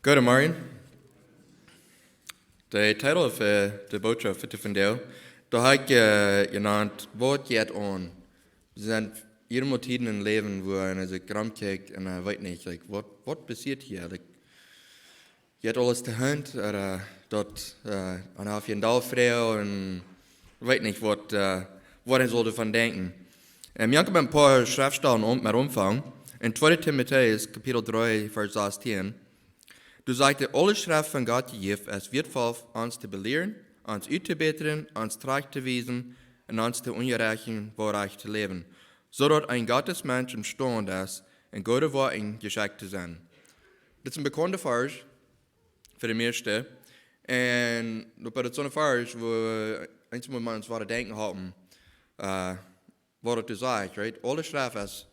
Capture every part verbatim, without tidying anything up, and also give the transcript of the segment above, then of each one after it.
Goodemorjen. De Titel fa de Botschaft fa vondoag, doa hab ekj, äh, jenant: Waut jeit aun? Wie sent hia mol Tieden em Läwen, wua eena sikj romkjikjt un eena weet nich, like, waut, waut passieet hia? Like, jeit aules to Enj, ooda, äh, daut, äh, eena haft een Deel Froagen un weet nich waut, äh, waut eena saul doavon denkjen. Un wie haben een poa Schreftstalen om, met aunfangen. En tweede Timotäus, Kapitel dree, Varsch sastieen. Doa sajcht et: Aule Schreft von Gott jejäft, es wieetvoll, ons to belieren, ons uttobätren, ons trajcht to wiesen un ons to unjarechten, woo rajcht to läwen, soo daut een Gottesmensch emstaund es, en goode Woakjen jeschekjt to sennen. Dit es een bekaunda Varsch fa de mieeschte. Un opp daut soone Varsch, wua eensmol mau ons woaren denkjen halpen, äh, waut et sajcht, right? Aule Schreft es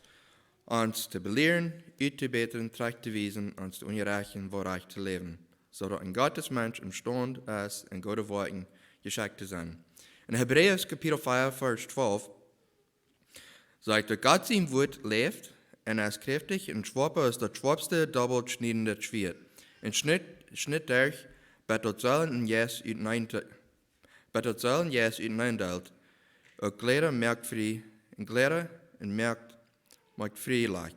ons to belieren, uttobätren, trajcht to wiesen, ons to unjarechten, woo rajcht to läwen, soo daut een Gottesmensch emstaund es, en goode Woakjen jeschekjt to sennen. En Hebräa Kapitel vea, Varsch twalf, sajcht et: Gott sien Wuat läft un es kjräftich un schoapa aus daut schoapste dobbelt schniedende Schwieet, un schnitt, schnitt derch, bat daut Seel un Jeist utenaunda, bat daut Seel un Jeist utenaunda deilt, uk Jleda un Moakj frie, un Jleda un Moakj, Moakj frie lajcht.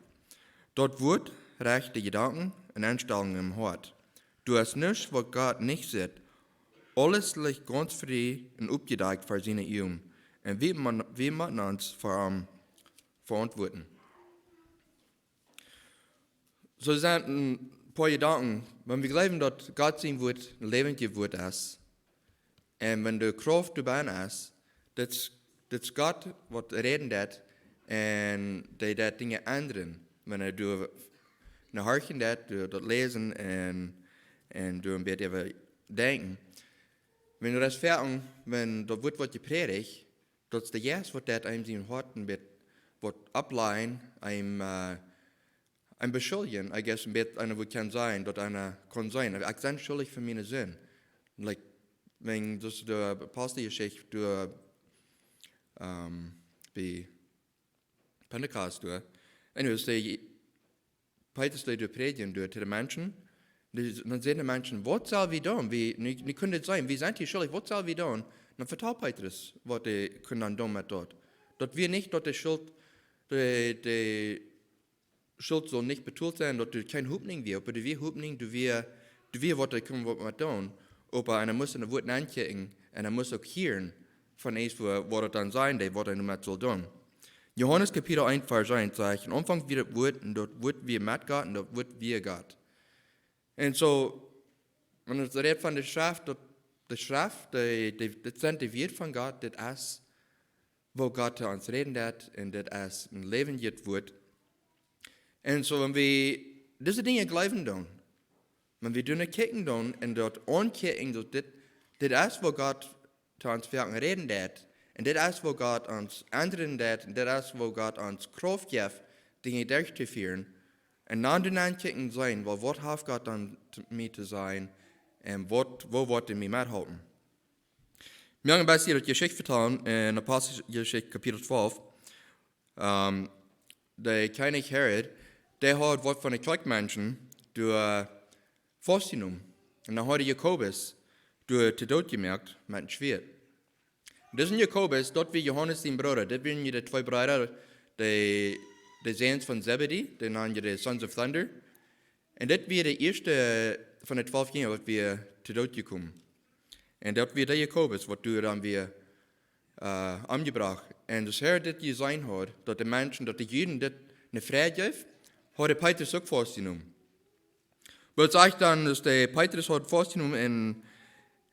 Daut Wuat recht de Jedanken un Enstalunk em Hoat. Doa es nuscht, waut Gott nich sitt. Aules licht gaunz frie un oppjedakjt ver siene Uagen. Un wie motten, wie motten ons ver am veauntwuaden. Soo sent een poa Jedanken, wan wie jleewen, daut Gott sien Wuat een läwendjet Wuat es, un wan de Krauft doabie es, daut, daut es Gott, waut räden deit, un dee deit Dinja endren, wan hee doa no horchen deit, doa daut läsen un, un doa een bät äwa denkjen. Wan du daut veaun, wan daut Wuat woat jeprädicht, daut es de Jeist, waut deit eenem sien Hoat een bät waut oppläajen, eenem, äh, eenem beschuldjen, I guess, een bät eena, woo kaun sennen, daut eena kaun sennen: Ekj sie schuldich fa miene Sind. Like, wan, daut es de Aposteljeschicht, doa, ähm, bie Pentekost doa. Anyways, dee, Petrus deed doa prädjen doa to de Menschen. Dee, dan säden de Menschen: Waut sell wie doonen? Wie, nu, nu kunn et sennen, wie sent hia schuldich, waut sell wie doonen? Dan vetalt Petrus, waut dee kunnen dan doonen met daut. Daut wia nich, daut de Schult, de, de Schult sull nich betolt sennen, daut doa kjeene Hopninj wia, oba doa wia Hopninj, doa wia, doa wia waut, doa kunn waut met doonen. Oba eena must en daut Wuat nenkjikjen, un eena must uk hieren von eent, woo, waut et dan sent, dee, waut eena met saul doonen. Johanes Kapitel eent, Varsch eent sajcht: Em Aunfank wia daut Wuat, un daut Wuat wia met Gott, un daut Wuat wia Gott. Un soo, wan et rät von de Schreft, daut, de Schreft, dee, dee, dit sent de Wieed von Gott, dit es woo Gott to ons räden deit, un dit es een läwendjet Wuat. Un soo, wan wie dise Dinja jleewen doonen, wan wie doa no kjikjen doonen un daut aunkjikjen, daut dit, dit es, woo Gott to ons foaken räden deit, un dit es, woo Gott ons endren deit, un dit es, woo Gott ons Krauft jeft, Dinja derchtofieren, un dan doa no kjikjen sennen, well, waut haft Gott dan to, mie to sajen, un waut, woo woat hee mie methalpen? Wie haben een bät de Jeschicht vetalen en Aposteljeschicht Kapitel twalf. Ähm, de Kjennich Herod, dee haud waut von de Kjoakjmenschen doa faustjenomen. Un dan haud hee Jakobus doa to Doot jemoakt met een Schwieet. Dise Jakobus, daut wia Johanes sien Brooda. Dit wieren je de twee Breeda, de, de Säns von Zebedee, dee nanen je de Sons of Thunder. Un dit wia de ieeschta von de twalf Jinja, waut wia to Doot jekomen. Un daut wia de Jakobus, waut doa dan wia, äh, omjebrocht. Un aus hee dit jeseenen haud, daut de Menschen, daut de Juden dit nich frie jeef, haud hee Petrus uk faustjenomen. Waut sajcht dan, aus hee Petrus haud faustjenomen un,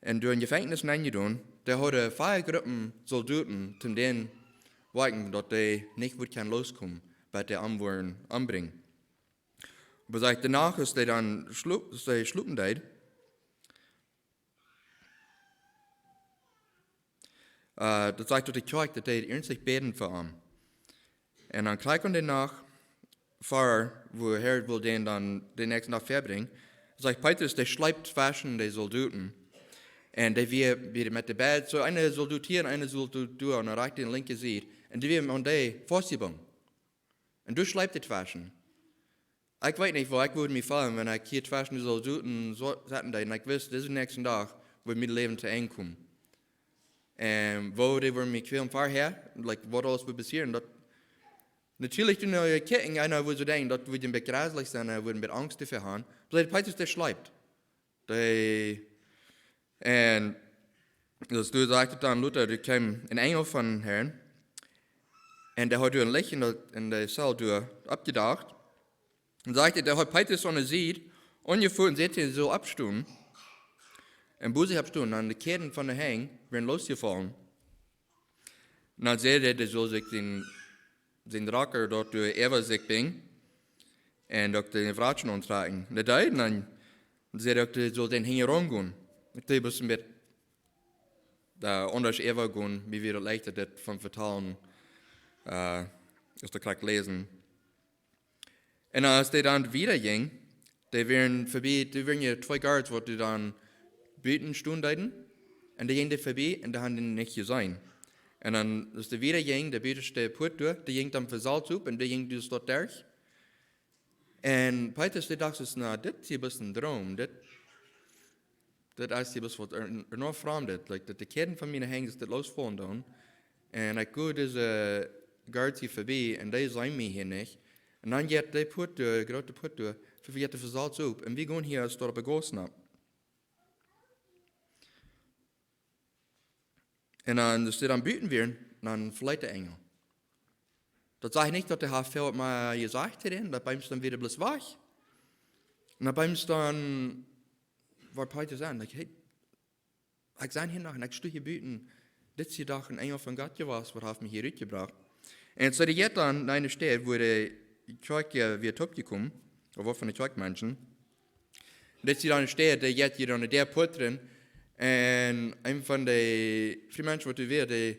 un doa en Jefenkjnis nenjedonen, dee hauden vea Gruppen Soldoten, toom dän woakjen, daut dee nich wudd kjennen loskomen, bat dee am wudden ombrinjen. Oba sajcht, doano, aus hee dan schlup, aus hee schlopen deed, äh, daut sajcht, daut de Kjoakj, daut deed iernstlich bäden fa am. Un dan krakjt aun de Nacht ver, wua Herod wull dän dan de näakjste Nacht vebrinjen, sajcht Petrus, dee schleep tweschen de Soldoten. Un dee wia, wia met de Bett, soo een Soldot hia un een Soldot doa aun de rajchte un linkje Sied. Un dee wia aun dee faustjebungen. Un doa schleep dee tweschen. Ekj weet nich, woo ekj wudd mie feelen, wan ekj hia tweschen dee Soldoten soo sitten deed un ekj wist, disen näakjsten Dach wudd mien Läwen to Enj komen. Un woo dee wudden mie kjwälen verhäa, like, waut aules wudd passieren. Daut, natieelich, doo ekj kjikjen, eena wudd soo denkjen, daut wudd een bät jreslich sennen, eena wudd een bät Angst doafäa haben. Oba Petrus, dee schleept. Dee, un daut, doa sajcht et dan lota, doa kjeem een Enjel vom Harn. Un dee haud doa een Licht en de, en de Zell doa oppjedocht. Un sajcht et, dee haud Petrus aun de Sied aunjefoten un säd, hee sull oppstonen. Un woo hee oppstunt, dan de Kjäden von de Henj wieren losjefollen. Un dan säd hee, dee sull sikj dän, dän Rock doa äwa sikj binjen. Un uk de Watschen auntrakjen. Un dee deed, un dan säd hee uk, dee sull dän hinjaraun gonen. Ekj denkj, daut es een bät, äh, aundasch äwagonen, woo wie daut leichta dit von vetalen, äh, aus de Krakjt läsen. Un aus dee dan wieda jinjen, dee wieren vebie, dee wieren je twee Guards, waut dee dan buten stonen deeden. Un dee jinjen dee vebie un dee haben dän nich jeseenen. Un dan, aus dee wieda jinjen, de butaschte Puat doa, dee jinkj dan von selfst op un dee jinjen dee Staut derch. Un Petrus, dee docht sikj, na, dit es bloos een Droom, dit, dit es bloos waut er, er noch framd, like, daut de Kjäden von miene Henj, daut dee losfaulen doonen. Un ekj go dise Guards hia vebie un dee seenen mie hia nich. Un dan jeit dee Puat doa, groote Puat doa, vejät dee von selfst op. Un wie gonen hia aus doa opp de Gauss nopp. Un dan, aus dee dan buten wieren, dan veleet de Enjel. Daut sajcht nich, daut dee haud väl mea jesajcht to dän, daut biem dan wada bloos wajch. Un daut biem dan, wort Petrus aun, like, hey, ekj sie hia noch un ekj sto hia buten. Dit es doch een Enjel von Gott jewast, waut haft mie hia rutjebrocht. Un soo dee jeit dan no eene Städ, wua de Kjoakj wia toopjekomen, ooda waut von de Kjoakjmenschen. Dit es dan eene Städ, dee jeit hia aun de Däa pochen. Un een von de Frumenschen, waut doa wia, dee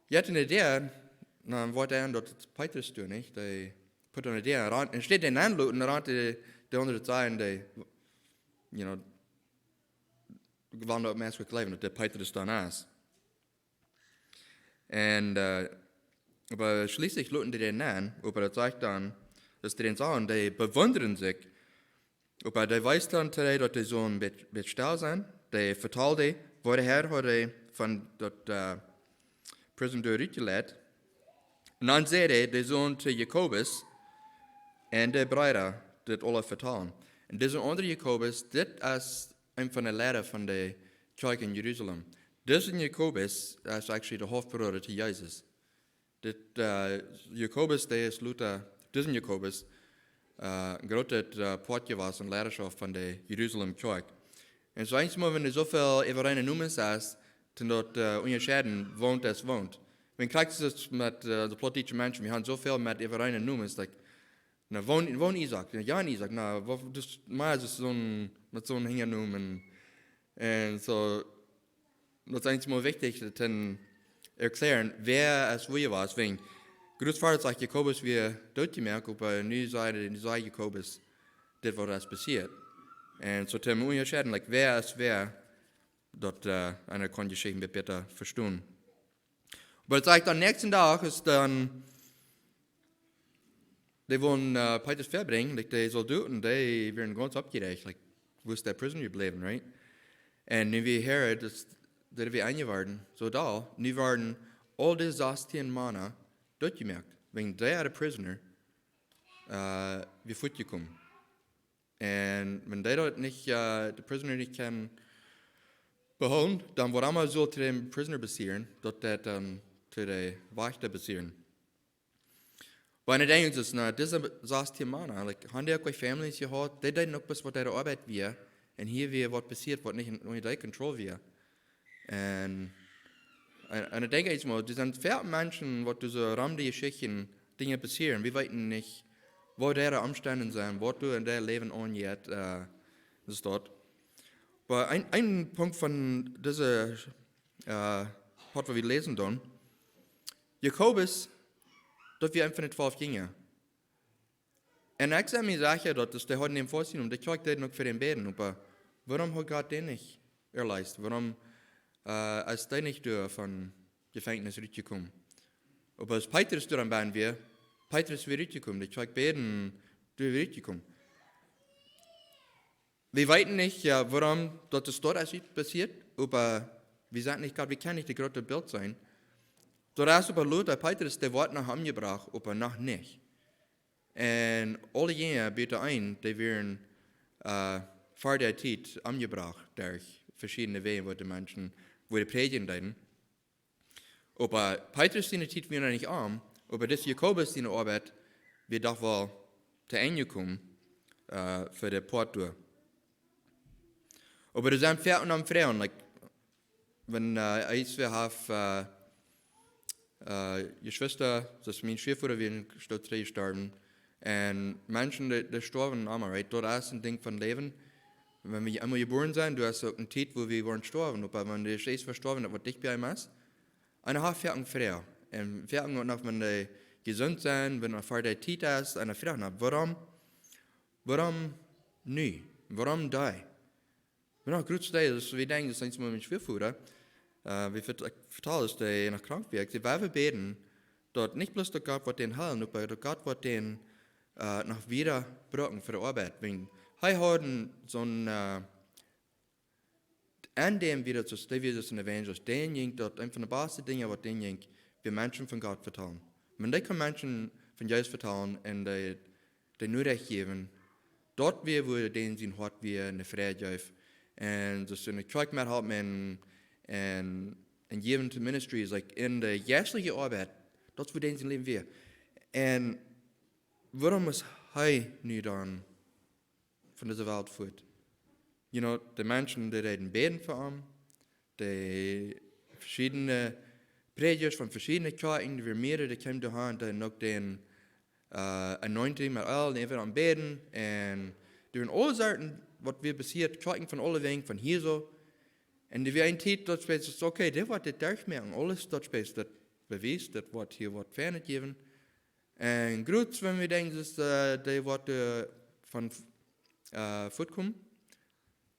jeit aun de Däa, dan woat hee aun daut Petrus doa, nich? Dee pocht aun de Däa, rant, un enne Städ dän aunloten, rant dee, dee aundre Sied, dee, you know, wandelt meist jleewen, daut dee Petrus dan es. Un, äh, oba schlieslich loten dee dän aun, oba daut sajcht dan, daut dee dän sagen, dee bewundren sikj. Oba dee wees dan to dee, daut dee sullen bät, bät stell sennen, dee vetald dee, woo de Herr haud dee von daut, äh, Prison doa rutjeleit. Un dan säd hee, dee sullen to Jakobus un de Breeda dit aula vetalen. Un dise aundre Jakobus, dit es een von de Leida von de Kjoakj en Jerusalem. Dise Jakobus es actually de Haulfbrooda to Jesus. Dit, äh, Jakobus, dee es lota, dise Jakobus, äh, een grootet, äh, Poat jewast en Leidaschoft von de Jerusalem Kjoakj. Un soo eenjemol, wan doa soo väl äwareene Nomes es, dan daut, äh, unjascheiden, woont es woont. Wan krakjt es met, äh, de plautdietsche Menschen, wie haben soo väl met äwareene Nomes, like, na, woont, woont Isaak, na, Jan Isaak, na, waut, daut es mea aus soon, met soon Hinjanomen. Un soo, daut es eenjemol wichtich to erklären, wäa es woo jewast. Wan Grootvoda sajcht, Jakobus wia dootjemoakt, oba nu sajcht, nu sajcht Jakobus, dit waut es passieet. Un soo to unjascheiden, like, wäa es wäa, daut, äh, eena kaun Jeschichten bäta vestonen. Oba daut sajcht dan näakjsten Dach es dan, dee wullen, äh, Petrus vebrinjen, like, dee Soldoten, dee wieren gaunz oppjerajcht, like, woo es de Prisoner jebläwen, right? Un nu wia Herod, daut, dee wia enjeworden, soo doa, nu worden aul dee sastieen Mana dootjemoakt, wäajen dee haud de Prisoner, äh, wia fuatjekomen. Un wan dee daut nich, äh, de Prisoner nich kjennen behoolen, dan waut emma sull to dän Prisoner passieren, daut daut dan to de Wajchta passieren. Oba eena denkjt, na, dise sastieen Mana, like, haben dee uk Families jehaut, dee deeden uk bloos waut äare Oabeit wia, un hia wia waut passieet, waut nich en, en äare Kontroll wia. Un, un, un ekj denkj eenjemol, doa sent väl Menschen, waut doa soo rom de Jeschichten Dinja passieren. Wie weeten nich, waut äare Omstend sent, waut doa en äa Läwen aunjeit, äh, es daut. Oba een, een Punkt von dise, äh, waut wie läsen doonen. Jakobus, daut wia eena von de twalf Jinja. Un ekj sie mie secha, daut es, dee hauden am väajehoolt, un de Kjoakj deed uk fa am bäden, oba wuarom haud Gott dän nich erleest? Wuarom, äh, es dee nich doa von Jefenkjnis rutjekomen? Oba aus Petrus doa aum Bäden wia, Petrus wia rutjekomen, de Kjoakj bäden, Doa wia wajchjekomen. Wie weeten nich, jo, wuarom daut de Stoot es passieet, oba wie sajen nich, Gott, wie kjennen nich daut groote Bilt seenen. Doa es oba lota Petrus, dee woat noch omjebrocht, oba noch nich. Un aule Jinja, buta een, dee wieren, äh, ver de Tiet omjebrocht derch veschiedne Wäaj, woo de Menschen, woo dee prädjen deeden. Oba Petrus siene Tiet wia noch nich om, oba dis Jakobus siene Oabeit wia doch woll to Enj jekomen, äh, fa de Poat doa. Oba doa sent väl aundre Froagen, like, wan, äh, eent wie haben, äh, äh, Jeschwista, daut mien Schwiavoda wia en Stoot trigj jestorwen. Un Menschen, dee, dee stoawen emma, right? Daut es een Dinkj von Läwen. Wan wie eemol jebuaren sent, du hast uk eene Tiet, wua wie woaren stoawen. Oba wan dee es vestorwen, daut woat dicht bie am es. Un dan haft hee eene Froag. Un hee haft noch, wan dee jesunt sent, wan hee ver de Tiet es, eene Froag, na, wuarom? Wuarom nu? Wuarom dee? Wie noch groot Deel, daut wie denkjen, daut es eent met mien Schwiavoda, äh, wie vert-, ekj vetal, daut hee noch krank wia. Ekj säd, wie wellen bäden, daut nich bloos daut Gott woat dän heelen, oba daut Gott woat dän, äh, noch wieda brucken fa de Oabeit. Wan hee haud soon, äh, aun däm wia daut, soo aus dee wia daut een Evangelist, dän jinkj daut, eent von de baste Dinja, waut dän jinkj, wia Menschen von Gott vetalen. Wan dee kunnen Menschen von Jesus vetalen un dee, dee Norecht jäwen, daut wia, wua dän sien Hoat wia, ne Freid jeef. Un daut es enne Kjoakj methalpen un, un, un jäwen to ministries, like, en de jeistliche Oabeit, daut es, wua dän sien Läwen wia. Un wuarom es hee nu dan von dise Welt fuat? You know, de Menschen, dee deeden bäden fa am, de veschiedne Prädjasch von veschiedne Kjoakjen, dee wieren mearere, dee kjeemen doa han, dee uk dän, äh, anointing met Eelj, dee wieren aum bäden, un doa wieren aule Sorten, waut wia passieet, Kjoakjen von aule Wenj, von hia soo. Un doa wia eene Tiet, daut speet, okay, dit woat dit derchmoaken, aules daut speet, daut bewiest, daut woat hia waut Feinet jäwen. Un groot, wan wie denkjen, daut, äh, dee woat, äh, von, äh, fuatkomen,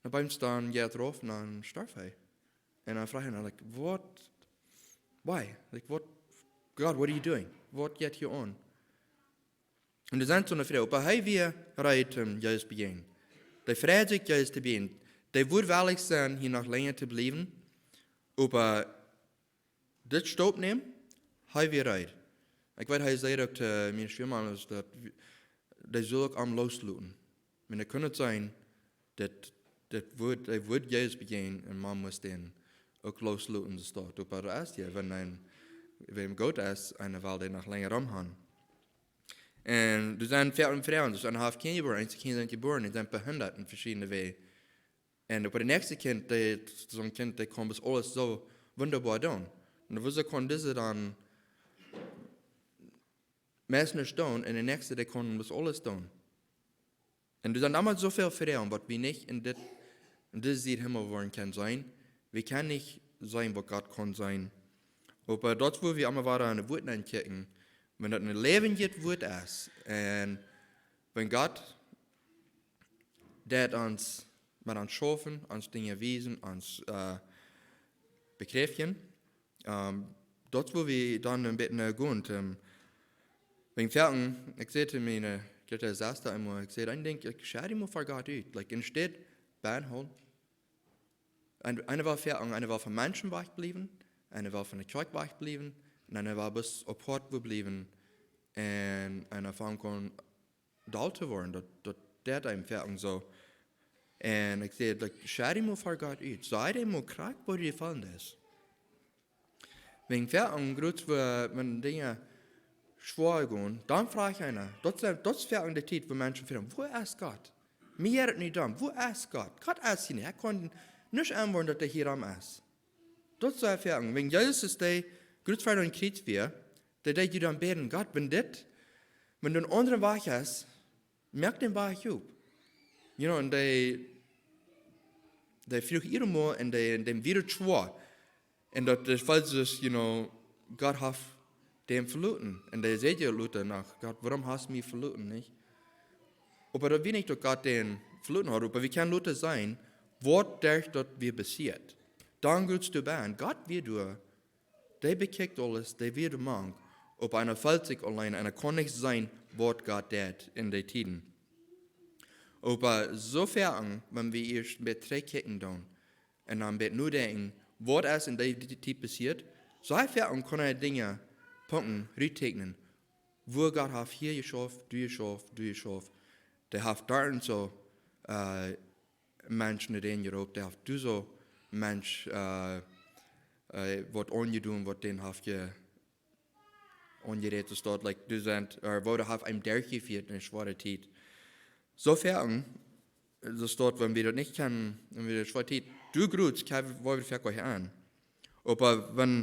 dan biem Stan jeit rauf, dan storf hee. Un dan fruach hee, like, what, why? Like, what, God, what are you doing? Waut jeit hia aun? Un doa sent soone Froagen, oba hee wia reed, om Jesus bejäajnen. Dee freid sikj, Jesus to bejäajnen. Dee wudd wellich sennen, hia noch lenja to bliewen. Oba dit Staup nämen, hee wia reed. Ekj weet, hee säd uk to miene Schwiavoda, daut wie, dee sull uk am loosloten. Wan hee kunn seenen, daut, daut wudd, hee wudd Jesus bejäajnen un Mame must dän uk loosloten, daut es daut, oba daut es jo, wan een, wäm goot es, eena well dän noch lenja rom han. Un doa sent väl Froagen, daut es, eena haft Kjinja jebuaren, eenje Kjinja sent jebuaren, dee sent behindat en veschiedne Wäaj. Un oba de näakjste Kjint, dee, soon Kjint, dee kaun bloos aules soo wundaboa doonen. Un woo kaun dise dan meist nuscht doonen un de näakjste, dee kaun bloos aules doonen? Un doa sent emma soo väl Froagen, waut wie nich en dit, en dise Sied Himmel woaren kjennen seenen. Wie kjennen nich seenen, waut Gott kaun seenen. Oba daut, wua wie emma wada aun daut Wuat nenkjikjen, wan daut een läwendjet Wuat es, un wan Gott daut ons, met ons schaufen, ons Dinja wiesen, ons, äh, bekjräftjen. Ähm, daut wua wie dan een bät, äh, gonen, ähm, wäajen foaken, ekj säd to miene, äh, Jutta Sesta eemol, ekj säd, ekj denkj, ekj schäd mie ver Gott ut. Like, enne Städ, bie am hoolen. Un, eena well foaken, eena well von Menschen wajchbliewen, eena well von de Kjoakj wajchbliewen, un eena well bloos opp Hoat woo bliewen, un eena foaken kaun doll to woaren, daut, daut deit eenem foaken soo. Un ekj säd, like, schäd mie ver Gott ut. Saj mie krakjt, woo du die feelen deist. Wäajen foaken groot, wan, wan Dinja schwoa gonen, dan fruach eena. Daut es, daut es foaken de Tiet, wua Menschen froagen, wua es Gott? Mie jeit et nich om, wua es Gott? Gott es hia nich, hee kaun nuscht aunwoaren, daut hee hia rom es. Daut es foaken, wan Jesus es dee, groot ver aum Kjriez wia, dee deed je dan bäden, Gott, wan dit, wan doa een aundra Wajch es, moak dän Wajch op. You know, un dee, dee fruach hia mol un dee, un däm wia et schwoa. Un daut, daut feelt soo, you know, Gott haft däm veloten. Un dee säd je lota noch, Gott, wuarom hast mie veloten, nich? Oba daut wia nich, daut Gott dän veloten haud, oba wie kjennen lota seenen, waut derch daut wia passieet. Dan goot to bäden, Gott wia doa, dee bekjikjt aules, dee wia doa mank, oba eena feelt sikj auleen, eena kaun nich seenen, waut Gott deit en dee Tieden. Oba soo foaken, wan wie ieescht een bät trigjkjikjen doonen un dan een bät nodenkjen, waut es en dee, dee Tiet passieet, soo foaken kaun eena Dinja, Punkten rutteekjnen, wua Gott haft hia jeschauft, doa jeschauft, doa jeschauft. Dee haft doa soo, äh, Mensch no dän jeroopt, dee haft doa soo Mensch, äh, äh, waut aunjedonen, waut dän haft je aunjerät, es daut, like, doa sent, ooda woo dee haft eenem derchjefieet en eene schwoare Tiet. Soo foaken, es daut, wan wie daut nich kjennen, wan wie daut schwoare Tiet, doa groot, kjenn wie, woo wie foaken aun. Oba wan,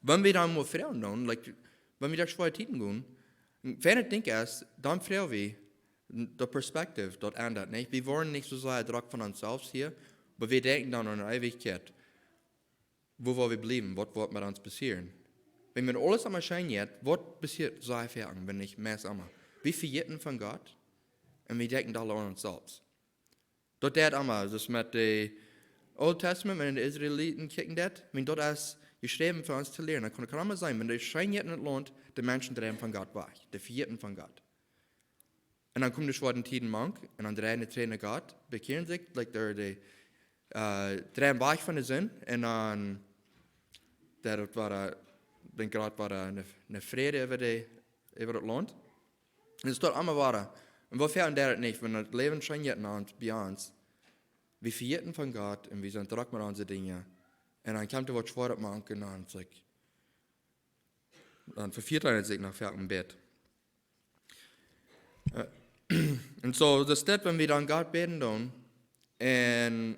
wan wie dan mau froagen doonen, like, wan wie derch schwoare Tieden gonen, wan ekj denkj es, dan froag wie, de Perspektiv, daut endat, nich? Wie woaren nich soo sea Drock von ons selfst hia, oba wie denkjen dan aun Eewichkjeit. Wua woa wie bliewen? Waut woat met ons passieren? Wan wie aules emma scheen jeit, waut passieet soo foaken, wan nich meist emma? Wie vejäten von Gott un wie denkjen aul aun ons selfst. Daut deed emma, daut met de Old Testament, wan de Israeliten kjikjen deed, ekj meen, daut es jeschräwen fa ons to lieren. Dan kaun, kaun emma sennen, wan dee scheen jeit en daut Launt, de Menschen dreien von Gott wajch, dee vejäten von Gott. Un dan komen de schwoare Tieden mank, un dan dreien dee trigj no Gott, bekjieren sikj, like, dee, dee, äh, dreien wajch von de Sind, un dan, daut wia, äh, dan Gott wia, äh, een, een Fräd äwa de, äwa daut Launt. Un daut es emma wada. Un woo foaken daut nich, wan daut Läwen scheen jeit en ons, bie ons, wie vejäten von Gott un wie sent Drock met onse Dinja. Un dan kjemt doa waut Schwoaret mank un dan, like, dan vefieet eena sikj noch foaken een bät. Äh, un soo, daut es daut, wan wie dan Gott bäden doonen, un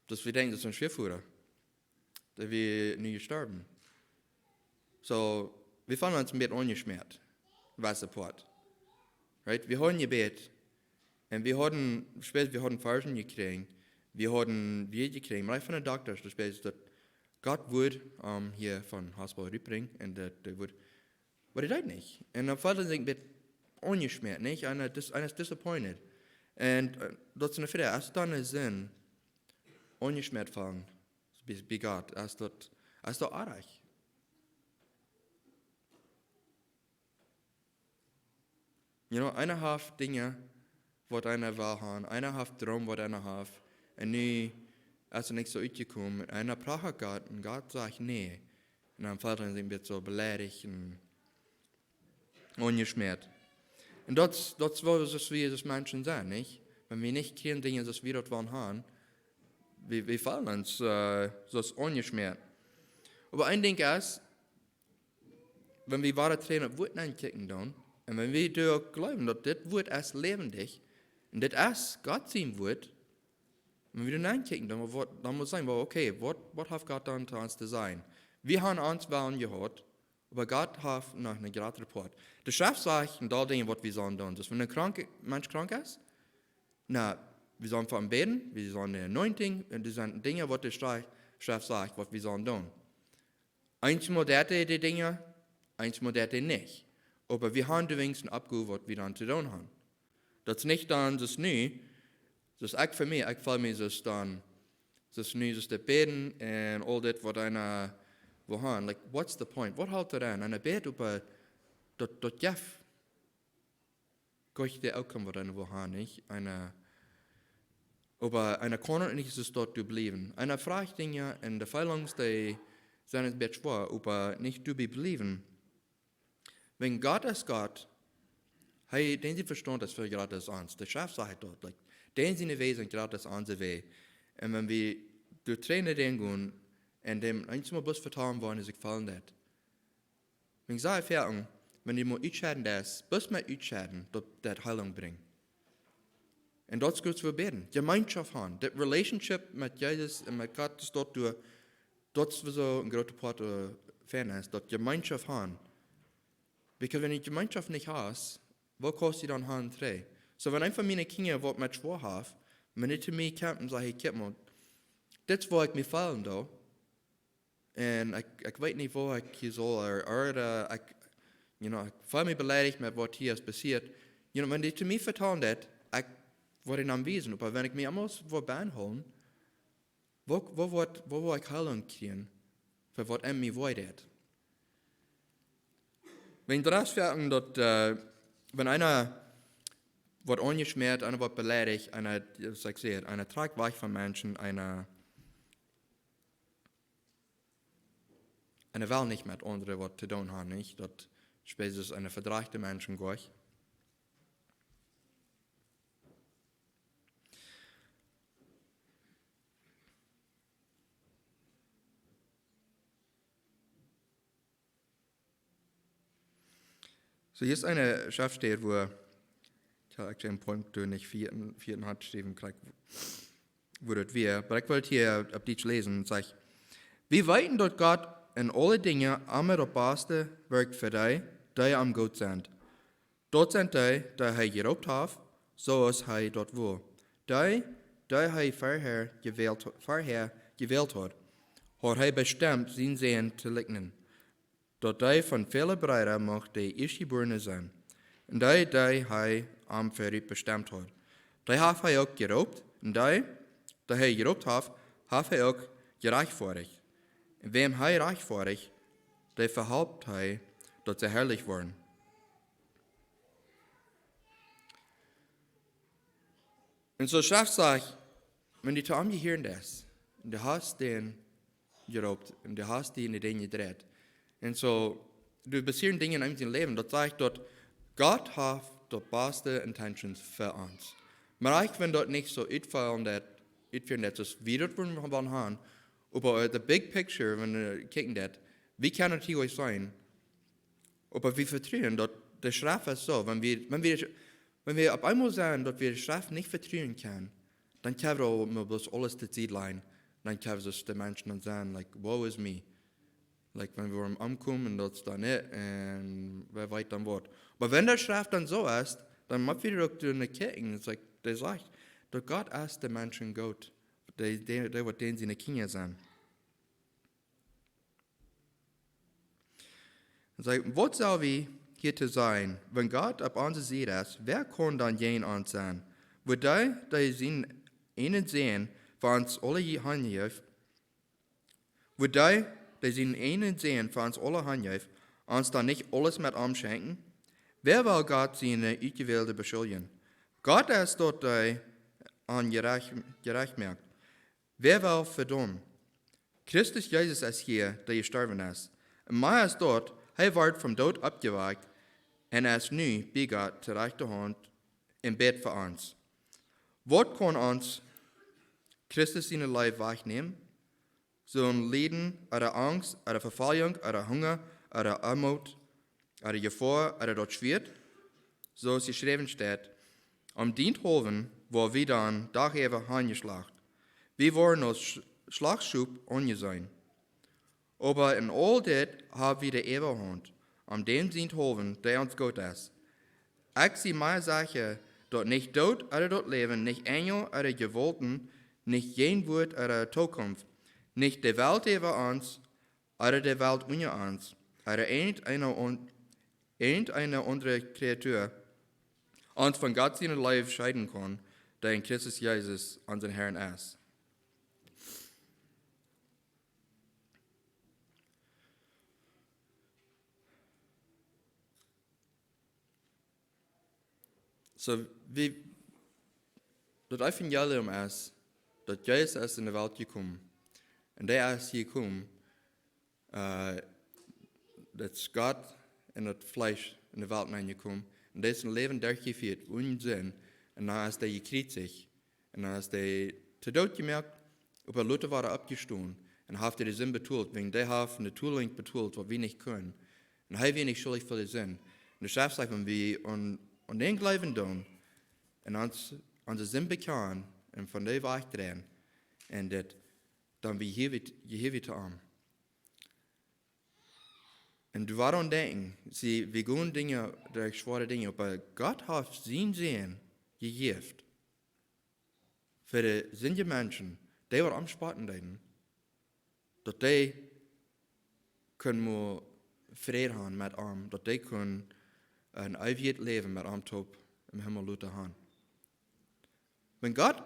daut wie denkjen, daut es een Schwiafoara, dee wia nu jestorwen. Soo, wie feelen ons een bät aunjeschmäat, wesse Poat. Right? Wie hauden jebät, un wie hauden, späta, wie hauden Varschen jekjräajen, wie hauden Wieed jekjräajen, mau von de Dokta, daut späta, daut Gott wudd, ähm, hia von Hospital rutbrinjen, un daut, daut wudd, oba dee deed nich. Un dan feelt eena sikj een bät aunjeschmäat, nich? Eena, dis-, eena es disappointed. Un, äh, daut es een Fräd, aus dan een Sind aunjeschmäat feelen, bie, bie Gott, aus daut, aus daut oajch. You know, eena haft Dinja, waut eena well haben. Eena haft Droom, waut eena haft. Un nu es et nich soo utjekomen. Eena pracht Gott un Gott sajcht nä. Un dan feelt eena sikj een bät soo beleidicht un aunjeschmäat. Un daut, daut es woo, soo aus wie aus Menschen sent, nich? Wan wie nich kjrieen Dinja soo aus wie daut wellen haben, wie, wie feelen ons, äh, soo aus aunjeschmäat. Oba een Dinkj es, wan wie wada trigj en daut Wuat nenkjikjen doonen, un wan wie doa uk jleewen, daut dit Wuat es läwendich, un dit es Gott sien Wuat, wan wie doa nenkjikjen doonen, waut, dan mott sennen, well, okay, waut, waut haft Gott dan to ons to sajen? Wie haben ons Wellen jehaut, oba Gott haft noch een jratren Poat. De Schreft sajcht een Deel Dinja, waut wie sellen doonen. Daut wan een kranka Mensch krank es, na, wie sellen fa am bäden, wie sellen de anointing, un daut sent Dinja, waut de Schreft, Schreft sajcht, waut wie sellen doonen. Eenjemol deit hee de Dinja, eenjemol deit hee nich. Oba wie haben doawäajen eene Oppgow, waut wie dan to doonen haben. Daut es nich dan, daut es nu, daut es ekj fa mie, ekj feel mie daut dan, daut es nu, daut es de bäden un aul dit, waut eena well haben. Like, what's the point? Waut halpt et aun? Eena bät, oba daut, daut jeft goanich de Outcome, waut eena well haben, nich? Eena, oba eena kaun nich soo doa bliewen. Eena pracht Dinja un de Feelings, dee sent een bät schwoa, oba nich doabie bliewen. Wan Gott es Gott, hee, dän sien Vestaunt es väl jrata aus ons. De Schreft sajcht daut, like, dän siene Wäaj sent jrata aus onse Wäaj. Un wan wie doa trigj en daut gonen un däm eenjemol bloos vetalen, woo eena sikj feelen deit. Wan ekj saj foaken, wan du mol utscheiden deist, bloos mau utscheiden, daut, daut Heelunk brinjt. Un daut es goot fa bäden. Jemeenschoft haben. Daut Relationship met Jesus un met Gott, daut doa, daut es soo een groota Poat, äh, von es, daut Jemeenschoft haben. Because wan du Jemeenschoft nich hast, woo kaust du dan haben trigj? Soo, wan eena von miene Kjinja waut met schwoa haft, wan dee to mie kjemt un sajcht, hey, kjikj mol, dit es woo ekj mie feel, doa. Un ekj, ekj weet nich, woo ekj hia saul, or, or, äh, ekj, you know, ekj feel mie beleidicht met waut hia es passieet. You know, wan dee to mie vetalen deit, ekj woa am wiesen, oba wan ekj mie aulemol woa bie am hoolen, woo, woo woat, woo woa ekj Heelunk kjrieen, fa waut en mie wee deit? Wan daut es foaken daut, äh, Wan eena woat aunjeschmäat, eena woat beleidicht, eena, soo ekj saj, eena trakjt wajch von Menschen, eena, eena well nich met aundre waut to doonen haben, nich? Daut spieejelt sikj en vedrajchte Menschen jlikj. Soo, hia es eene Schreftstäd, wua, ekj hab actually een Punkt, dän ekj vea, vea haud jeschräwen, krakjt, wua daut wia, oba ekj well hia opp Dietsch läsen, daut sajcht: "Wie weeten, daut Gott en aule Dinja emma daut baste woat fa dee, dee am goot sent. Daut sent dee, dee hee jeroopt haft, soo aus hee daut well. Dee, dee hee verhäa jewält, verhäa jewält haud, haud hee bestemt, sienen Sän to liekjnen, daut dee von väle Breeda mucht de Ieeschtjebuarne sennen. Un dee, dee hee am verut bestemt haud, dee haft hee uk jeroopt. Un dee, dee hee jeroopt haft, haft hee uk jerajchtfoadicht. Un wäm hee rajchtfoadicht, dee vehalpt hee, daut see harlich woaren." Un soo Schreft sajcht, wan du to am jehieren deist, un du hast dän jeroopt, un du hast die en de Dinja jedreit. Un soo, doa passieren Dinja en eenem sien Läwen, daut sajcht, daut Gott haft daut baste intentions fa ons. Mau uk wan daut nich soo utfält, daut, utfält, daut es, wie daut wudden, wudden haben, oba, äh, the big picture, wan du kjikjen deist, wie kjennen daut hia seenen, oba wie vetruen, daut de Schreft es soo, wan wie, wan wie, wan wie opp eemol seenen, daut wie de Schreft nich vetruen kjennen, dan kjenn wie mau bloos aules to Sied lajen, dan kjenn wie soo de Menschen dan sajen, like, "Woe is me." Like, wan wie woaren omkomen, daut es dan nich, un wäa weet dan waut. Oba wan de Schreft dan soo es, dan mott wie uk doa no kjikjen. It's like, dee sajcht, daut Gott es de Menschen goot, dee, dee, dee waut dän siene Kjinja sent. Un sajcht, waut sell wie hia to sajen? Wan Gott opp onse Sied es, wäa kaun dan jäajen ons sennen? Woat dee, dee sienen eenen Sän fa ons aule hanjeft, woat dee, dee sienen eenen Sän fa ons aule hanjeft, ons dan nich aules met am schenkjen? Wäa well Gott siene Utjewälde beschuldjen? Gott es daut, dee an jerajcht, jerajcht moakt. Wäa well vedaumen? Christus Jesus es hia, dee jestorwen es. Un mea aus daut, hee wort vom Doot oppjewakjt un es nu bie Gott to rajchte Haunt un bät fa ons. Waut kaun ons Christus siene Leew wajchnämen? Sellen Lieden, ooda Angst, ooda Vefoljunk, ooda Hunga, ooda Oamoot, ooda Jefoa, ooda daut Schwieet? Soo aus jeschräwen steit: Om dienthaulwen woa wie dan dachäwa hanjeschlacht. Wie woaren aus Sch-, Schlachtschop aunjeseenen. Oba en aul dit hab wie de Äwahaunt, om dän sienthaulwen, dee ons goot es. Ekj sie mie secha, daut nich Doot ooda daut Läwen, nich Enjel ooda Jewaulten, nich Jäajenwoat ooda Tookunft, nich de Welt äwa ons, ooda de Welt unja ons, ooda irjent eene aun-, irjent eene aundre Kreatua ons von Gott siene Leew scheeden kaun, dee en Christus Jesus, onsen Herrn, es. Soo, wie, daut Evangelium es, daut Jesus es en de Welt jekomen. Un hee es jekomen, äh, daut es Gott en daut Fleesch en de Welt nenjekomen. Un hee es een Läwen derchjefieet, onen Sind. Un dan es hee jekjriezicht. Un dan es hee to Doot jemoakt, oba lota wada oppjestonen. Un haft hee de Sind betolt, wäajen hee haft ne Tolinj betolt, waut wie nich kjennen. Un hee wia nich schuldich fa de Sind. Un de Schreft sajcht, wan wie aun, aun dän jleewen doonen, un ons, onse Sind bekjanen, un von dee wajchdreien, un dit, dan wie jehiew wie, jehiew wie to am. Un du woascht aun denkjen, see, wie gonen Dinja, derch schwoare Dinja, oba Gott haft sienen Sän jejäft fa de sindje Menschen, dee waut am spotten deeden, daut dee kunnen mol Fräd haben met am, daut dee kunnen een eewjet Läwen met am toop em Himmel lota haben. Wan Gott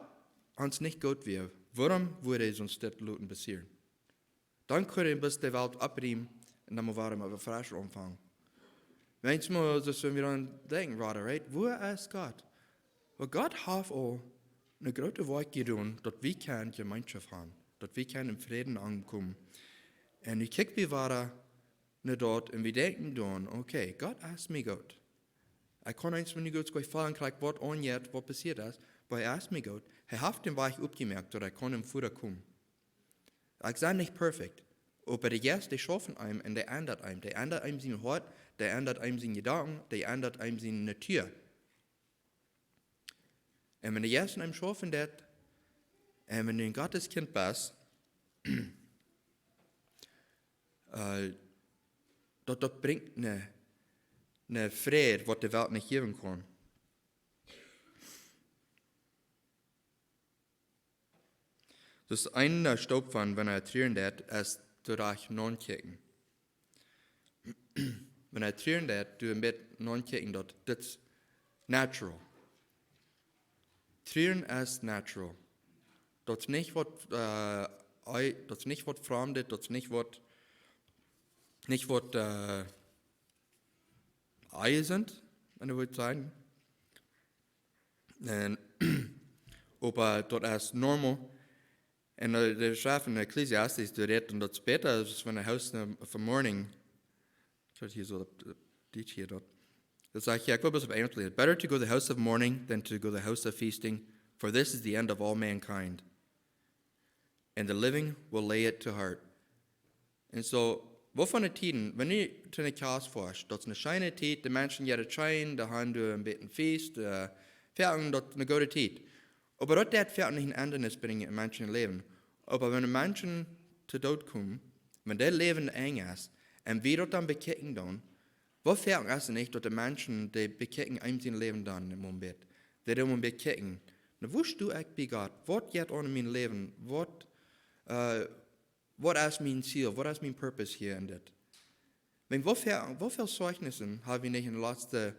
ons nich goot wia, wuarom wudd hee ons dit loten passieren? Dan kunn hee bloos de Welt oppriemen un dan mol wada met fresch aunfangen. Eensmol, daut wie dan denkjen, Brooda, right? Wua es Gott? Well, Gott haft aul eene groote Woakj jedonen, daut wie kjennen Jemeenschoft haben, daut wie kjennen em Fräd aunkomen. Un nu kjikj wie wada no daut un wie denkjen dan, okay, Gott es mie goot. Ekj kaun eensmol nich goot kjikjen, krakjt waut aunjeit, waut passieet es, oba hee es mie goot. Hee haft dän Wajch opjemoakt, daut ekj kaun nom Voda komen. Ekj sie nich perfekt, oba de Jeist, dee schauft aun mie un dee endat mie. Dee endat mie sien Hoat, dee endat mie siene Jedanken, dee endat mie siene Natua. Un wan de Jeist aun mie schaufen deit, un wan du een Gottes Kjint best, äh, daut, daut brinjt eene, eene Fräd, waut de Welt nich jäwen kaun. Daut es eene Stoop von, wan hee trieren deit, es to rajcht nonkjikjen. Wan hee trieren deit, du een bät nonkjikjen, daut, daut es natural. Trieren es natural. Daut es nich waut, äh, ei-, daut es nich waut Framdet, daut es nich waut, nich waut, äh, Eie sent, wan ekj wudd sajen. Un, oba daut es normal. Un, äh, de Schreft en Ecclesiastes, dee rät, un daut es bäta, aus wan de host of mourning. Ekj hab hia soo daut, äh, dit hia daut. Daut sajcht, jo, ekj well bloos opp Enjlisch läsen. "Better to go to the house of mourning than to go to the house of feasting, for this is the end of all mankind. And the living will lay it to heart." Un soo, waut fa Tieden, wan du to eene Kjoakj foascht, daut es eene scheene Tiet, de Menschen jeit et scheen, dee haben doa een bät Feest, äh, foaken daut es eene goode Tiet. Oba daut deit foaken nich eene Endrunk brinjen en Menschen äa Läwen. Oba wan de Menschen to Doot komen, wan daut Läwen Enj es, un wie daut dan bekjikjen dan, waut foaken es nich daut de Menschen, dee bekjikjen eenem sien Läwen dan em Moment. Dee dan bekjikjen. Nu, wua sto ekj bie Gott? Waut jeit aun en mien Läwen? Waut, äh, waut es mien Ziel? Waut es mien Purpose hia en dit? Ekj meen, woo väl, woo väl Zeijnisse hab wie nich en de latste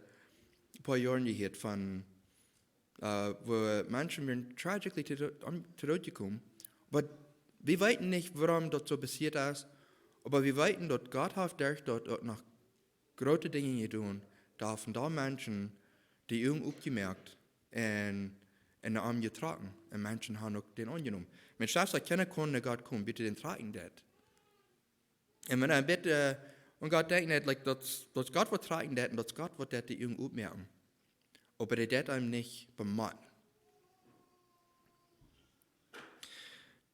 poa Joaren jehieet von, äh, wua Menschen wieren tragically to, om, to Doot jekomen? Oba wie weeten nich, wuarom daut soo passieet es, oba wie weeten, daut Gott haft derch daut uk noch groote Dinja jedonen, doa von doa Menschen de Uagen opjemoakt un, un no am jetrocken. Un Menschen haben uk dän aunjenomen. Mensch, selfst aus kjeena kunn no Gott komen, bat hee dän trocken deed. Un wan hee bat, äh, un Gott denkjt nich, like, daut, daut Gott waut trocken deed un daut Gott waut deed de Uagen opmoaken. Oba hee deed am nich bemotten.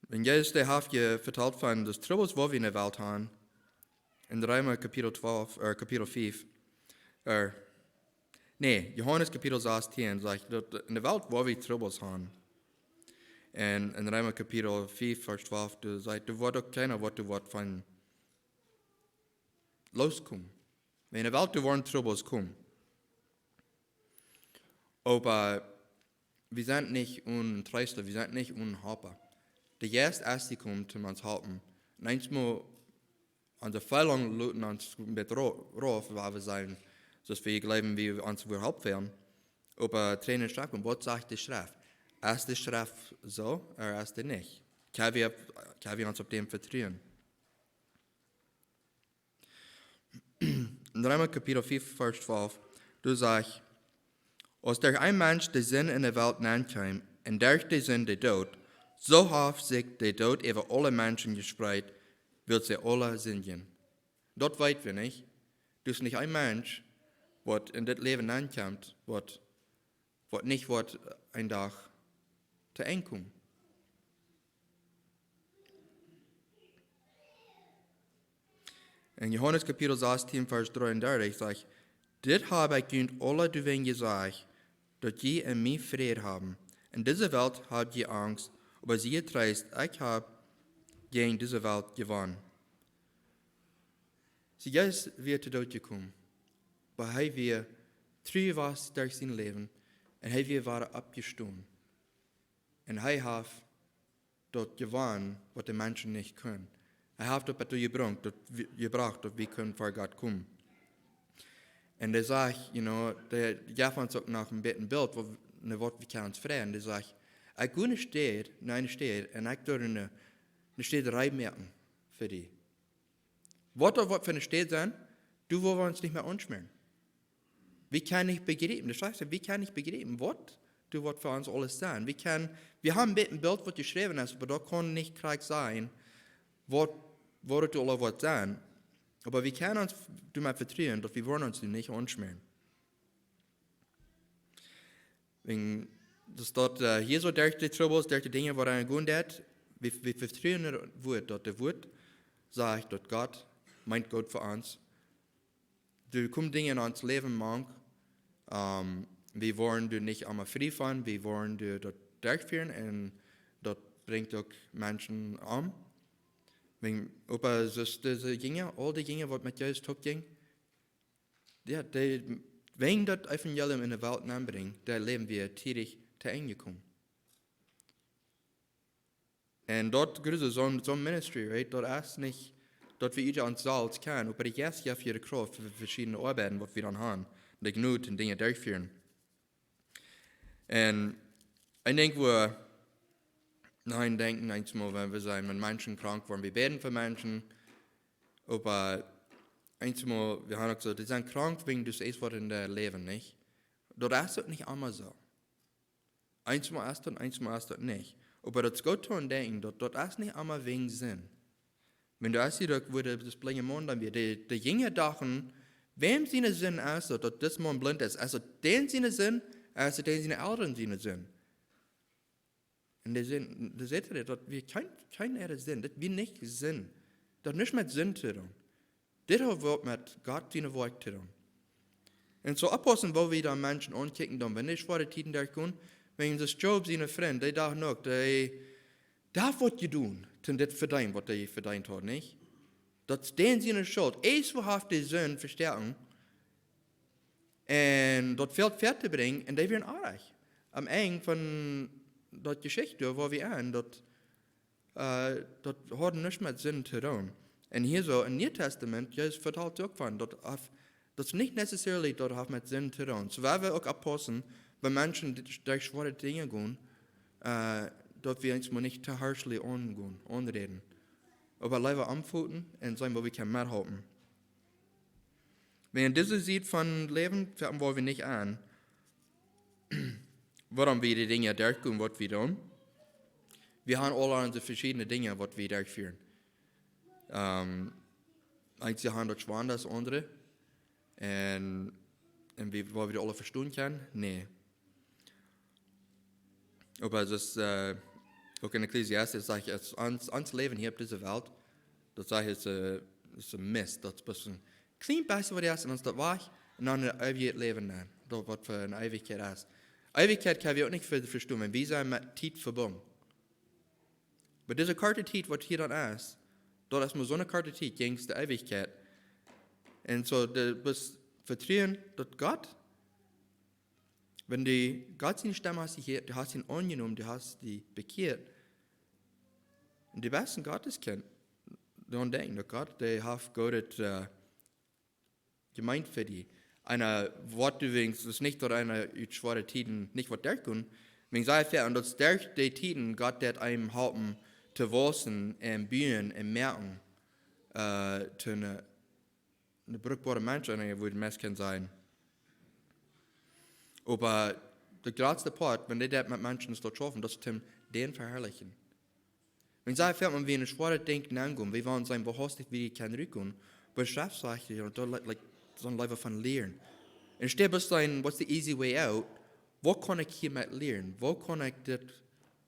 Un Jesus, dee haft je vetalt von de Trubbels, waut wie en de Welt haben. En Reema Kapitel twalf, äh, Kapitel fief. Äh, nä, Johanes Kapitel sastieen sajcht daut en de Welt woa wie Trubbels haben. Un en Reema Kapitel fief, Varsch twalf, doa sajcht, doa woat uk kjeena waut doa woat von loskomen. En de Welt, doa woaren Trubbels komen. Oba wie sent nich onen Treesta, wie sent nich onen Halpa. De Jeist es jekomen toom ons halpen. Un eensmol onse Feelungen loten ons een bät ro-, rauf, wua wie sajen, soo aus wie jleewen, wie ons äwahaupt fälen. Oba Tränen stoakjen, waut sajcht de Schreft? Es de Schreft soo, ooda es dee nich? Kjenn wie, kjenn wie ons opp däm vetruen? En Reema Kapitel fief, Varsch twalf, doa sajcht, aus derch een Mensch de Sind en de Welt nenkjeem, un derch de Sind de Doot, soo haft sikj de Doot äwa aule Menschen jespreet, wiels see aule sindjen. Daut weet wie nich. Doa es nich een Mensch, waut en dit Läwen nenkjemt, waut, waut nich woat een Dach to Enj komen. En Johanes Kapitel sastieen, Varsch dreeundartich sajcht, dit hab ekj junt aule doawäajen jesajcht, daut jie en mie Fräd haben. En dise Welt hab jie Angst, oba sie jetreest, ekj hab jäajen dise Welt jewonnen. See, Jesus wia to Doot jekomen, oba hee wia tru jewast derch sien Läwen un hee wia wada oppjestonen. Un hee haft daut jewonnen, waut de Menschen nich kunnen. Hee haft daut bat doa jebrocht, daut wie, jebrocht, daut wie kunnen ver Gott komen. Un dee sajcht, you know, dee jeft ons uk noch een bät een Bilt, waut, no waut wie kjennen ons freien. Dee sajcht, ekj go no eene Städ, no eene Städ, un ekj doo eene, eene Städ reed moaken fa die. Waut daut woat fa eene Städ sennen, doa woa wie ons nich mea aunschmäaren. Wie kjennen nich bejriepen, de Schreft sajcht, wie kjennen nich bejriepen, waut doa woat fa ons aules sennen. Wie kjennen, wie haben een bät een Bilt, waut jeschräwen es, oba daut kaun nich krakjt sennen, waut, waut et aula woat sennen. Oba wie kjennen ons doamet vetruen, daut wie woaren ons nich aunschmäaren. Wäajen, daut daut, äh, hia soo derch de Trubbels, derch de Dinja, waut eena gonen deit, wie, wie vetruen daut Wuat, daut daut Wuat sajcht, daut Gott meent Gott fa ons. Doa komen Dinja en ons Läwen mank, ähm, wie woaren doa nich emma frie von, wie woaren doa daut derchfieren un daut brinjt uk Menschen om. Wäajen, oba soo dise Dinja, aul dee Dinja, waut met Jesus toop jinjen, jo, dee, wäajen daut Evangelium en de Welt nenbrinjen, doa läwen wie tiedich to Enj jekomen. Un daut gruselt soon, soon ministry, right? Daut es nich, daut wie ut ons selfst kjennen, oba de Jeist jeft de Krauft fa veschiedne Oabeiten, waut wie dan haben. De Jnod un Dinja derchfieren. Un ekj denkj, woo, no, ekj denkj eensmol, wan wie sent, wan Menschen krank woaren, wie bäden fa Menschen, oba eensmol, wie haben uk soo, dee sent krank wäajen daut es waut en äa Läwen, nich? Daut es uk nich emma soo. Eensmol es daut, eensmol es daut nich. Oba daut es goot to denkjen, daut, daut es nich emma wäajen Sind. Wan du hast hia uk, woo de, daut blinje Maun dan wia, de, de Jinja dochten, wäm siene Sind es daut, daut dis Maun blint es? Es daut dän siene Sind, es daut dän siene Elren siene Sind? Un dee säden, dee säden, daut wia kjeen, kjeen äare Sind, daut wia nich Sind. Daut haft nuscht met Sind to doonen. Dit haft waut met Gott sien Wuat to doonen. Un soo oppaussen, woo wie dan Menschen aunkjikjen, dan wan dee schwoare Tieden derchgonen, wäajen daut Job siene Frind, dee dochten uk, dee, dee haft waut jedonen, toom dit vedeenen, waut hee vedeent haud, nich? Daut es dän siene Schult. Ieescht woo haft dee Sind vestoaken, un daut Felt fäa to brinjen, un dee wieren oajch. Aum Enj von daut Jeschicht, woo wie aun, daut, äh, daut haud nuscht met Sind to doonen. Un hia soo em Nieen Tastament, Jesus vetalt uk von, daut haft, daut es nich necessarily, daut haft met Sind to doonen. Soo, wie wellen uk oppaussen, wan Menschen derch schwoare Dinja gonen, äh, daut wie ons mau nich too harshly aungonen, aunräden. Oba leewa aunfoten un seenen, woo wie kjennen methalpen. Wan dise Sied von Läwen, vestonen wie nich aun, wuarom wie de Dinja derchgonen, waut wie doonen. Wie haben aula onse veschiedne Dinja, waut wie derchfieren. Ähm, eenje haben daut schwoa aus aundre. Un, un wie, woo wie daut aula vestonen kjennen? Nä. Oba daut es, äh, uk en Ekklesiastes sajcht, es ons, ons Läwen hia opp dise Welt, daut sajcht, es, äh, es een Mist, daut es bloos een kjlien bät waut es un dan es daut wajch, un dan en eewjet Läwen aun, daut waut fa eene Eewichkjeit es. Eewichkjeit kjenn wie uk nich ve-, vestonen, wan wie sent met Tiet vebungen. Oba dise korte Tiet, waut hia dan es, daut es mau soone korte Tiet, jäajen de Eewichkjeit. Un soo, du motst vetruen, daut Gott, wan du Gott siene Stemm hast jehieet, du hast am aunjenomen, du hast die bekjieet, un du best een Gotteskjint, dan denkj, daut Gott, dee haft Goodet, äh, jemeent fa die. Un, äh, waut du denkjst, es nich daut eena ut schwoare Tieden nich woat derchgonen. Wan see fäa, un daut es derch dee Tieden, Gott deit eenem halpen to wausen un buen un moaken, äh, to een, een brukboara Mensch, un hee woat meist kjennen sennen. Oba de jratste Poat, wan dee daut met Menschen doa schaufen, daut es toom dän veharlichen. Wan see fäa, wan wie en een schwoaret Dinkj nengonen, wie wellen sennen, woo haustich wie kjennen rutkomen, oba de Schreft sajcht, jo, daut, like, like, sent leewa von lieren. Enne Städ bloos sennen, what's the easy way out? Woo kaun ekj hia met lieren? Woo kaun ekj dit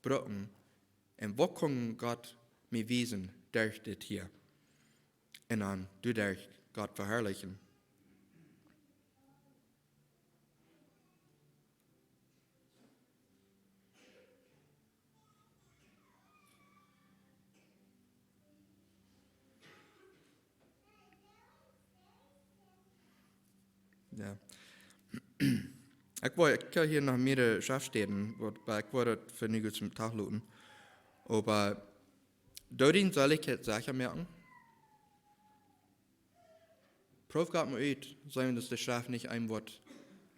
brucken? Un woo kaun Gott mie wiesen derch dit hia? Un dan doaderch Gott veharlichen. Jo. Ekj wull, ekj kaun hia noch mea Schreftstäden, waut, oba ekj wull daut fa nu goot toom Dach loten. Oba doo diene Seelichkjeit secha moaken. Proow Gott mau ut, seenen daut de Schreft nich een Wuat,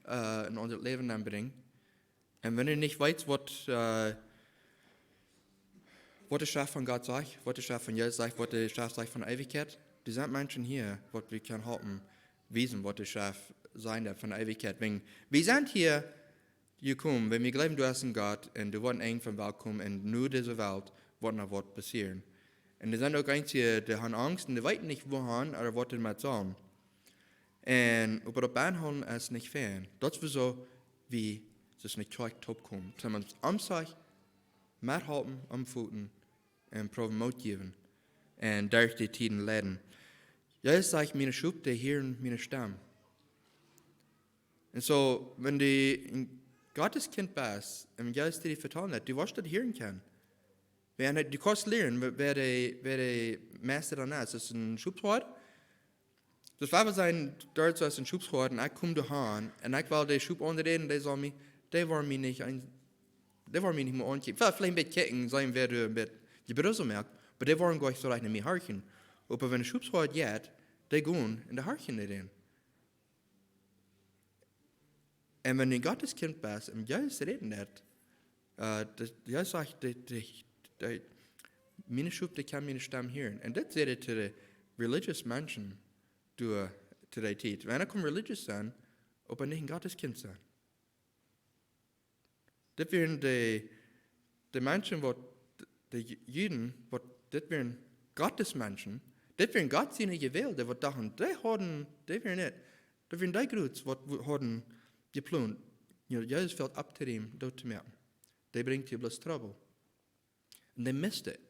äh, en ons Läwen nenbrinjt. Un wan du nich weetst, waut, äh, waut de Schreft von Gott sajcht, waut de Schreft von Jesus sajcht, waut de Schreft sajcht von Eewichkjeit, doa sent Menschen hia, waut wie kjennen halpen, wiesen, waut de Schreft sennen doa von Eewichkjeit. Wan, wie sent hia jekomen, wan wie jleewen, du hast eenen Gott un du woascht een von welkom un nu dise Welt woat noch waut passieren. Un doa sent uk eenje, dee haben Angst un dee weeten nich, wua han ooda waut doamet sellen. Un oba daut bie ons es nich fein. Daut es wuarom wie, daut es nich krakjt toopkomen. Daut maun aum Sach methalpen, aum Foten un proowen Moot jäwen un derch de Tieden leiden. Jesus sajcht: "Miene Schop, dee hieren miene Stemm." Un soo, wan du een Gotteskjint best un Jesus die vetalen deit, du woascht daut hieren kjennen. Wan du kaust lieren, wäa, wäa de, wäa de Meista dan es. Es een Schopshoad. Daut woat sennen, doa es een Schopshoad un ekj kom doa han un ekj well de Schop aunräden, dee sellen mie, dee woaren mie nich een, dee woaren mie nich mea aunkjikjen. Veleicht, veleicht een bät kjikjen, seenen, wäa doa een bät Jebrusel moakt, oba dee woaren nich soo rajcht no mie horchen. Oba wan de Schopshoad jeit, dee gonen un dee horchen doaraun. Un wan du een Gotteskjint best un Jesus räden deit, äh, daut, Jesus sajcht, daut, daut, daut, miene Schop, dee kjennen miene Stemm hieren. Un daut säd hee to de religious Menschen doa to dee Tiet. Wan eena kaun religious sennen, oba nich een Gotteskjint sennen. Dit wieren de, de Menschen, waut, de Ju-, Juden, waut, dit wieren Gottes Menschen, dit wieren Gott siene Jewälde, waut dochten, dee hauden, dee wieren nich, dee wieren dee Gruts, waut wo-, hauden jeplont, jo, Jesus felt opp to däm, doot to moaken. Dee brinjt hia bloos Trubbel. Un dee missed it.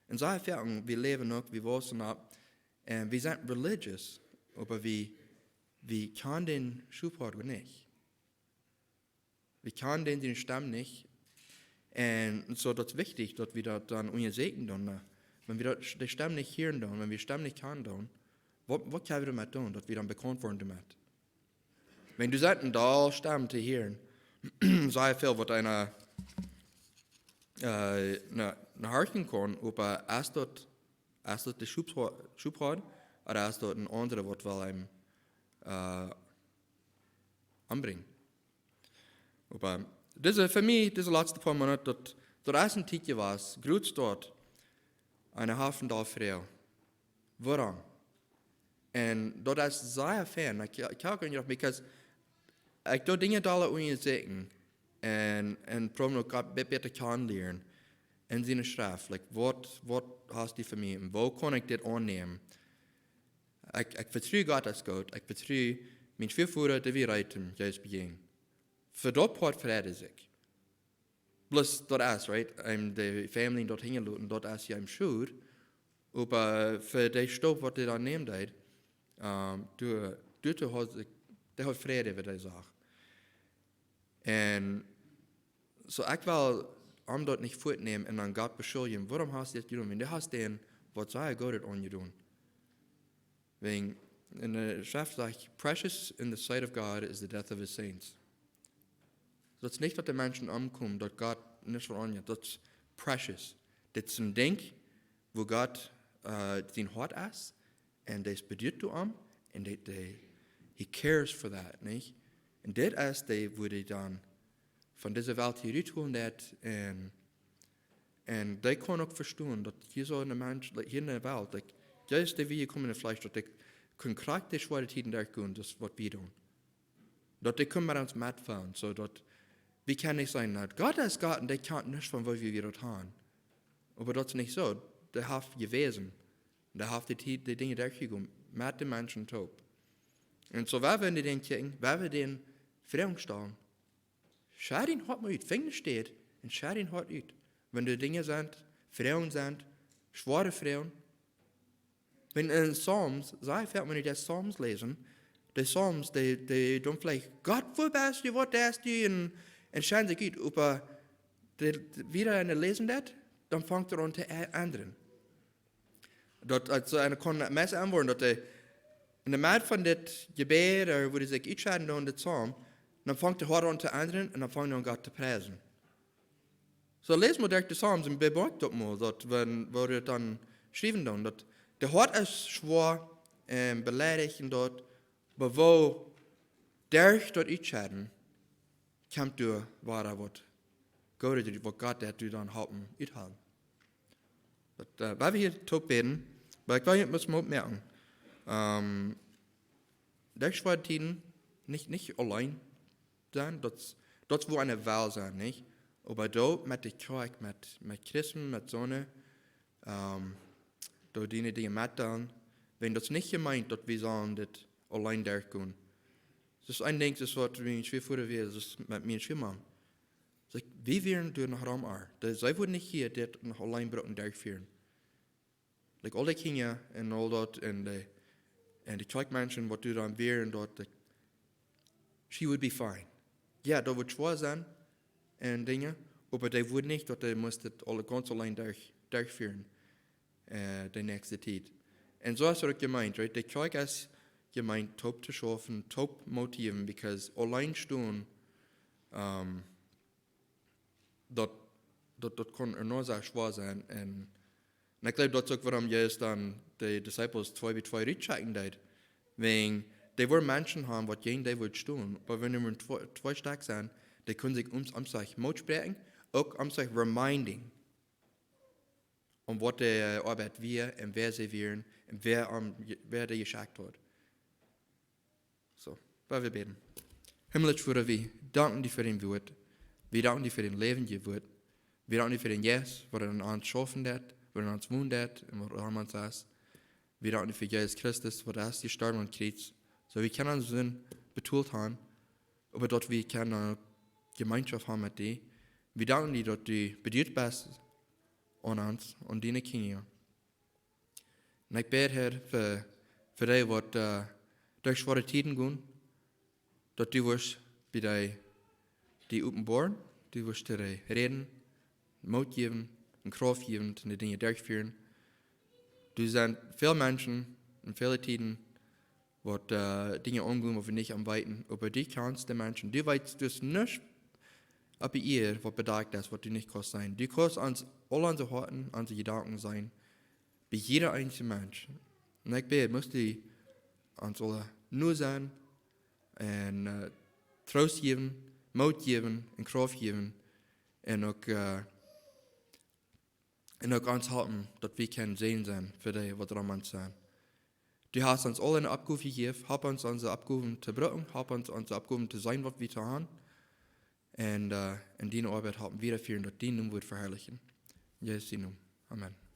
Un soo väl, wie läwen uk, wie wausen opp, un wie sent religious, oba wie, wie kjanen dän Schophoad nich. Wie kjanen dän, dän Stemm nich. Un soo, daut es wichtich, daut wie daut dan unjasieekjen doonen, nä? Wan wie daut, de Stemm nich hieren doonen, wan wie de Stemm nich kjanen doonen, waut, waut kjenn wie doamet doonen, daut wie dan bekaunt woaren doamet? Wan du sajchst, eene dolle Stemm to hieren, saj väl waut eena, äh, nä, nä horchen kaun, oba es daut, es daut de Schopho-, Schophoad, ooda es daut een aundra, waut well eenem, äh, ombrinjen? Oba dise, fa mie, dise latste poa Moonat, daut, daut es eene Tiet jewast, Grootstaut, eene Hafendal Fru. Wuarom? Un daut es sea fein, ekj, ekj, ekj hab jedocht, because ekj doo Dinja dolla unjasieekjen un, un proowen uk Gott bät bäta kjanen lieren en siene Schreft. Like, waut, waut hast du fa mie? Un woo kaun ekj dit aunnämen? Ekj, ekj vetru Gott es goot. Ekj vetru mienen Väavoda, dee wia reed, Jesus bejäajnen. Fa daut Poat freid ekj mie. Bloos daut es, right? Eenem de Famielje daut hinjaloten, daut es je eenem schod. Oba fa de Stap, waut hee dan nämen deed, ähm, doa, doa haud ekj, dee haud Fräd äwa dee Sach. Un soo, ekj well am daut nich väanämen un dan Gott beschuldjen. Wuarom hast du dit jedonen? Wan du hast dän, waut sea Goodet aunjedonen. Wäajen en de Schreft sajcht: "Precious in the sight of God is the death of his saints." Daut es nich, daut de Menschen omkomen, daut Gott nich von aunjeit. Daut es precious. Dit es een Dinkj, wua Gott, äh, sien Hoat es, un dee es bediet doarom, un dee, dee, he cares for that, nich? Un dit es dee, wua dee dan von dise Welt hia rutholen deit, un, un dee kaun uk vestonen, daut hia soo een Mensch, like, hia en de Welt, like, Jesus, dee wia jekomen em Fleesch, daut hee kunn krakjt de schwoare Tieden derchgonen, daut es waut wie doonen. Daut dee kunn met ons metfeelen, soo daut wie kjennen nich sajen, na, Gott es Gott un dee kjant nuscht von waut wie, wie daut haben. Oba daut es nich soo. Dee haft jewäsen. Dee haft de Tiet, de Dinja derchjegonen, met de Menschen toop. Un soo, wan wie en dän kjikjen, wan wie dän Froagen stalen, schad dien Hoat mol ut, finj ne Städ un schad dien Hoat ut. Wan doa Dinja sent, Froagen sent, schwoare Froagen, wan en Psalms, saj ekj, wan wie de Psalms läsen, de Psalms, dee, dee doonen veleicht: "Gott, wua best du, waut deist du?" un, un schämen sikj ut, oba dee, dee wada en de Läsen daut, dan fangt hee aun to ä-, endren. Daut, aulsoo, eena kaun meist aunwoaren, daut dee en de Medd von dit Jebäd, ooda wua dee sikj utschaden doonen, de Psalm, dan fangt hee aun to endren un dan fangt hee aun Gott to priesen. Soo, läs mol derch de Psalms un bemoakj daut mol, daut wan, wua dee dan schriewen doonen, daut de Hoat es schwoa un beleidicht un daut, oba woo derch daut Utschaden kjemt doa wada waut Goodet, waut Gott deit doa dan halpen uthoolen. Daut, äh, wan wie hia toop bäden, oba ekj well junt waut moot moaken. Ähm, de schwoare Tieden, nich, nich auleen sennen, daut, daut woat eene Well sennen, nich? Oba doa met de Kjoakj, met, met Christen, met soone, ähm, doa diene Dinja met dan, wan daut nich jemeent, daut wie sellen dit auleen derchgonen. Daut es een Dinkj, daut waut wie en Schwiafuda wia, daut es met mie en Schwiamaun. Daut ekj, wie wieren doa noch rom ar. Daut, see wudden nich hia dit noch auleen brucken derchfieren. Like, aul de Kjinja un aul daut un de, un de Kjoakjmenschen, waut doa dan wieren, daut, like, she would be fine. Jo, daut wudd schwoa sennen un Dinja, oba dee wudd nich, daut dee must daut aule gaunz auleen derch, derchfieren, äh, de näakjste Tiet. Un soo es daut uk jemeent, right? De Kjoakj es jemeent, toop to schaufen, toop Moot to jäwen, because auleen stonen, ähm, daut, daut, daut kaun ea noch sea schwoa sennen. Un, un ekj jleew, daut es uk wuarom Jesus dan de Disciples twee bie twee rutschekjen deed. Wäajen, dee wudden Menschen haben, waut jäajen dee wudden stonen. Oba wan doa mau twee, twee Stekj sent, dee kjennen sikj om, om sikj Moot spräakjen, uk om sikj reminding, om waut de Oabeit wia un wäa see wieren un wäa, om, wäa dee jeschekjt haud. Soo, lot ons bäden. Himmlischa Voda, wie danken die fa dien Wort. Wie danken die fa dien läwendjet Wort. Wie danken die fa dän Jeist, waut en ons schaufen deit, waut en ons wonen deit un waut en ons es. Wie danken die fa Jesus Christus, waut es jestorwen aum Kjriez, soo wie kjennen onse Sind betolt haben, oba daut wie kjennen Jemeenschoft haben met die. Wie danken die, daut du bediet best aun ons, aun diene Kjinja. Un ekj bäd, Herr, fa, fa dee, waut, äh, derch schwoare Tieden gonen, daut du wurscht bie dee, dee openboaren, du wurscht to dee räden, Moot jäwen un Krauft jäwen, toom de Dinja derchfieren. Doa sent väl Menschen en väle Tieden, waut, äh, Dinja aungonen, waut wie nich aun weeten. Oba du kjanst de Menschen. Du weetst, du hast nuscht oppe Ieed, waut bedakjt es, waut du nich kaust seenen. Du kaust ons, aul onse Hoaten, onse Jedanken seenen. Bie jieda eensje Mensch. Un ekj bäd, muchst du ons aule no sennen un, äh, Troost jäwen, Moot jäwen un Krauft jäwen. Un uk, äh, un uk ons halpen, daut wie kjennen Säajen sennen fa dee, waut rom ons sent. Du hast ons aule eene Oppgow jejäft, halp ons onse Oppgow to brucken, halp ons onse Oppgow to seenen, waut wie to haben. Un, äh, en diene Oabeit halpen wieda fieren, daut dien Nomen woat veharlicht. En Jesus sienen Nomen. Amen.